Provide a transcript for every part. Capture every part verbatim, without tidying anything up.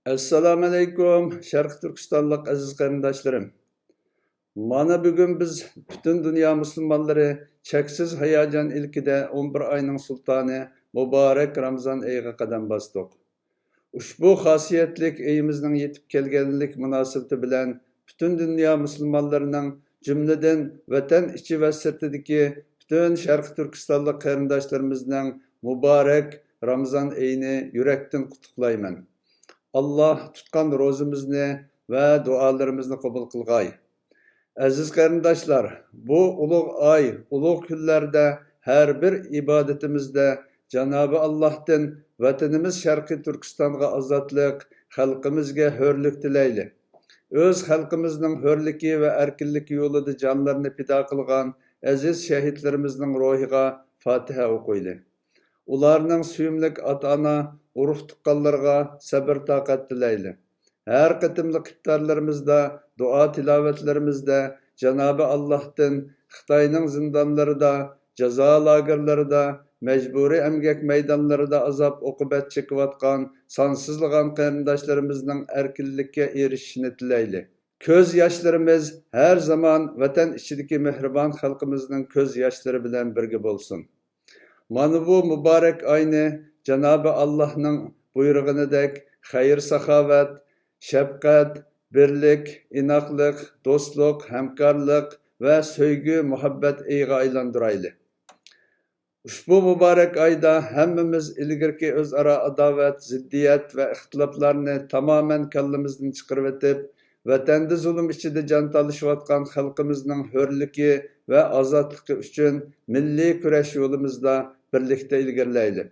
ئەسسالامۇئەلەيكۇم، شەرقىي تۈركىستانلىق ئەزىز قېرىنداشلىرىم. مانا بۈگۈن بىز پۈتۈن دۇنيا مۇسۇلمانلىرى چەكسىز ھاياجان ئىلكىدە ئون بىر ئاينىڭ سۇلتانى مۇبارەك رامىزان ئېيىغا قەدەم باستۇق. ئۇشبۇ خاسىيەتلىك ئېيىمىزنىڭ يېتىپ كەلگەنلىك مۇناسىۋىتى بىلەن پۈتۈن دۇنيا مۇسۇلمانلىرىنىڭ، جۈملىدىن ۋەتەن ئىچى ۋە سىرتىدىكى پۈتۈن شەرقىي تۈركىستانلىق قېرىنداشلىرىمىزنىڭ مۇبارەك رامىزان ئېيىنى يۈرەكتىن قۇتلۇقلايمەن. ئاللا تۇتقان روزىمىزنى ۋە دۇئالىرىمىزنى قوبۇل قىلغاي. ئەزىز قېرىنداشلار، بۇ ئۇلۇغ ئاي، ئۇلۇغ كۈنلەردە ھەر بىر ئىبادىتىمىزدە جانابى ئاللاھتىن ۋەتىنىمىز شەرقىي تۈركىستانغا ئازادلىق، خەلقىمىزگە ھۆرلۈك تىلەيلى. ئۆز خەلقىمىزنىڭ ھۆرلۈكى ۋە ئەركىنلىكى يولىدا جانلىرىنى پىدا قىلغان ئەزىز شەھىدلىرىمىزنىڭ روھىغا فاتىھە ئوقۇيلى. ئۇلارنىڭ سۆيۈملۈك ئاتا-ئانا، ئۇرۇق-تۇغقانلىرىغا سەبىر-تاقەت تىلەيلى. ھەر قېتىملىق ئىپتارلىرىمىزدا، دۇئا-تىلاۋەتلىرىمىزدە جانابى ئاللاھتىن خىتاينىڭ زىندانلىرىدا، جازا لاگېرلىرىدا، مەجبۇرىي ئەمگەك مەيدانلىرىدا ئازاب-ئوقۇبەت چېكىۋاتقان سانسىزلىغان قېرىنداشلىرىمىزنىڭ ئەركىنلىككە ئېرىشىشىنى تىلەيلى. كۆز ياشلىرىمىز ھەر زامان ۋەتەن ئىچىدىكى مېھرىبان خەلقىمىزنىڭ كۆز ياشلىرى بىلەن بىرگە بولسۇن. مانا بۇ مۇبارەك ئاينى جانابى ئاللاھنىڭ بۇيرۇغىنىدەك خەير-ساخاۋەت، شەپقەت، بىرلىك، ئىناقلىق، دوستلۇق، ھەمكارلىق ۋە سۆيگۈ-مۇھەببەت ئېيىغا ئايلاندۇرايلى. ئۇشبۇ مۇبارەك ئايدا ھەممىمىز ئىلگىرىكى ئۆزئارا ئاداۋەت، زىددىيەت ۋە ئىختىلاپلارنى تامامەن كاللىمىزدىن چىقىرىۋېتىپ، ۋەتەندە زۇلۇم ئىچىدە جان تالىشىۋاتقان خەلقىمىزنىڭ ھۆرلۈكى ۋە ئازادلىقى ئۈچۈن مىللىي كۈرەش يولىمىزدا بىرلىكتە ئىلگىرىلەيلى.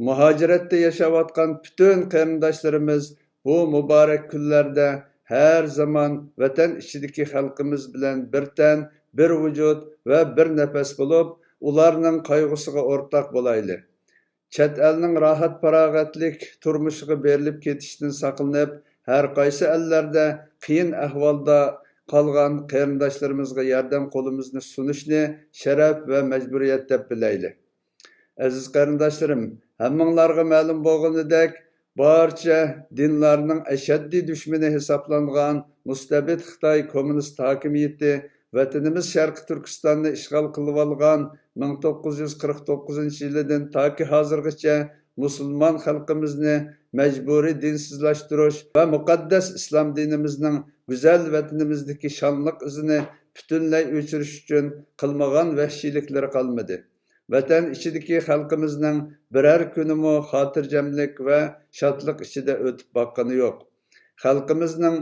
مۇھاجىرەتتە ياشاۋاتقان پۈتۈن قېرىنداشلىرىمىز بۇ مۇبارەك كۈنلەردە ھەر زامان ۋەتەن ئىچىدىكى خەلقىمىز بىلەن بىر تەن، بىر ۋۇجۇد ۋە بىر نەپەس بولۇپ، ئۇلارنىڭ قايغۇسىغا ئورتاق بولايلى. چەت ئەلنىڭ راھەت-پاراغەتلىك تۇرمۇشىغا بېرىلىپ كېتىشتىن ساقلىنىپ، ھەر قايسى ئەللەردە قىيىن ئەھۋالدا قالغان قېرىنداشلىرىمىزغا ياردەم قولىمىزنى سۇنۇشنى شەرەپ ۋە مەجبۇرىيەت دەپ بىلەيلى. ئەزىز قېرىنداشلىرىم، ھەممىڭلارغا مەلۇم بولغىنىدەك، بارچە دىنلارنىڭ ئەشەددىي دۈشمىنى ھېسابلانغان مۇستەبىت خىتاي كوممۇنىست ھاكىمىيىتى ۋەتىنىمىز شەرقىي تۈركىستاننى ئىشغال قىلىۋالغان مىڭ توققۇز يۈز قىرىق توققۇزىنچى يىلىدىن تاكى ھازىرغىچە مۇسۇلمان خەلقىمىزنى مەجبۇرىي دىنسىزلاشتۇرۇش ۋە مۇقەددەس ئىسلام دىنىمىزنىڭ گۈزەل ۋەتىنىمىزدىكى شانلىق ئىزىنى پۈتۈنلەي ئۆچۈرۈش ئۈچۈن قىلمىغان ۋەھشىيلىكلىرى قالمىدى. ۋەتەن ئىچىدىكى خەلقىمىزنىڭ بىرەر كۈنىمۇ خاتىرجەملىك ۋە شادلىق ئىچىدە ئۆتۈپ باققىنى يوق. خەلقىمىزنىڭ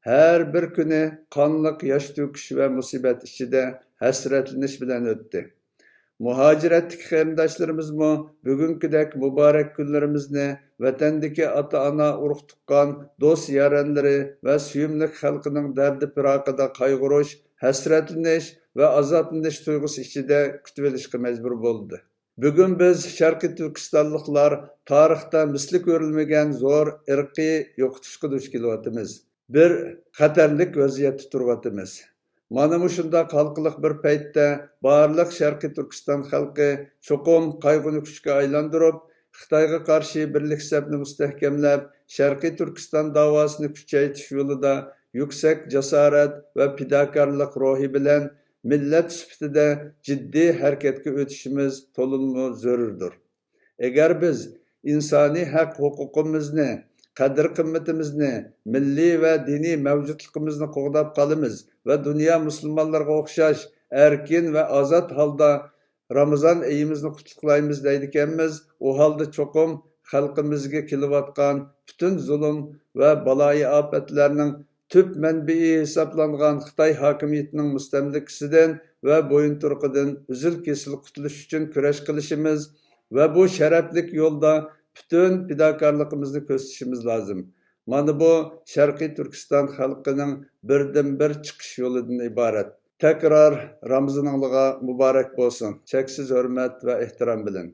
ھەر بىر كۈنى قانلىق ياش تۆكۈش ۋە مۇسىبەت ئىچىدە ھەسرەتلىنىش بىلەن ئۆتتى. مۇھاجىرەتتىكى قېرىنداشلىرىمىزمۇ بۈگۈنكىدەك مۇبارەك كۈنلىرىمىزنى ۋەتەندىكى ئاتا-ئانا، ئۇرۇق-تۇغقان، دوست-يارەنلىرى ۋە سۆيۈملۈك خەلقىنىڭ دەردى-پىراقىدا قايغۇرۇش، ھەسرەتلىنىش ۋە ئازابلىنىش تۇيغۇسى ئىچىدە كۈتۈۋېلىشقا مەجبۇر بولدى. بۈگۈن بىز شەرقىي تۈركىستانلىقلار تارىختا مىسلى كۆرۈلمىگەن زور ئىرقىي يوقىتىشقا دۇچ كېلىۋاتىمىز. بىر خەتەرلىك ۋەزىيەتتە تۇرۇۋاتىمىز. مانا مۇشۇنداق ھالقىلىق بىر پەيتتە بارلىق شەرقىي تۈركىستان خەلقى چوقۇم قايغۇنى كۈچكە ئايلاندۇرۇپ، خىتايغا قارشى بىرلىك سەپنى مۇستەھكەملەپ، شەرقىي تۈركىستان داۋاسىنى كۈچەيتىش يولىدا يۈكسەك جاسارەت ۋە پىداكارلىق روھى بىلەن مىللەت سۈپىتىدە جىددىي ھەرىكەتكە ئۆتۈشىمىز تولىمۇ زۆرۈردۇر. ئەگەر بىز ئىنسانىي ھەق ھوقۇقىمىزنى، قەدىر قىممىتىمىزنى، مىللىي ۋە دىنىي مەۋجۇتلۇقىمىزنى قوغداپ قالىمىز ۋە دۇنيا مۇسۇلمانلىرىغا ئوخشاش ئەركىن ۋە ئازاد ھالدا رامىزان ئېيىمىزنى قۇتلۇقلايمىز دەيدىكەنمىز، ئۇ ھالدا چوقۇم خەلقىمىزگە كېلىۋاتقان پۈتۈن زۇلۇم ۋە بالايىئاپەتلەرنىڭ تۈپ مەنبىيى ھېسابلانغان خىتاي ھاكىمىيىتىنىڭ مۇستەملىكىسىدىن ۋە بويۇنتۇرۇقىدىن ئۈزۈل-كېسىل قۇتۇلۇش ئۈچۈن كۈرەش قىلىشىمىز ۋە بۇ شەرەپلىك يولدا پۈتۈن پىداكارلىقىمىزنى كۆرسىتىشىمىز لازىم. مانا بۇ شەرقىي تۈركىستان خەلقىنىڭ بىردىنبىر چىقىش يولىدىن ئىبارەت. تەكرار رامىزىنىڭلىغا مۇبارەك بولسۇن. چەكسىز ھۆرمەت ۋە ئېھتىرام بىلەن.